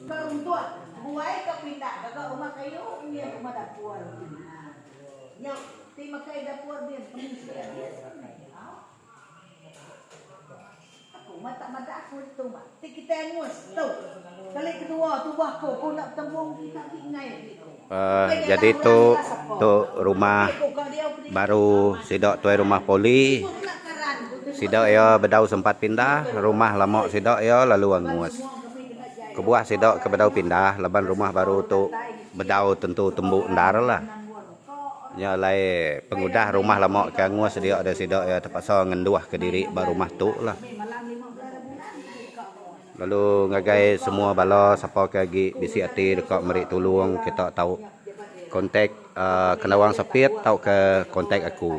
Ke untuk buai ke pindah gaga rumah kayu nyin rumah dapur. Nya ti makai dapur din kemisi abis meh. Aku mah tak madah aku ditu mah. Ti kitai angus tu. Kali kedua tubah aku ku enda betembung kita agi enggai agi ku. Uh, jadi tu tu rumah baru sida tuai rumah poli. Sida iya bedau sempat pindah, rumah lama sida iya lalu angus. Kebuah sida ke bedau pindah laban rumah baru tu bedau tentu tembu endar lah. Nya alai pengudah rumah lama ke angus dia deh sida iya tepaksa ngenduh ke diri ba rumah tu lah. Lalu ngagai semua bala sapa ke agi bisi ati deka meri tulung kita tau kontak uhh Kendawang Sapit tauka kontak aku.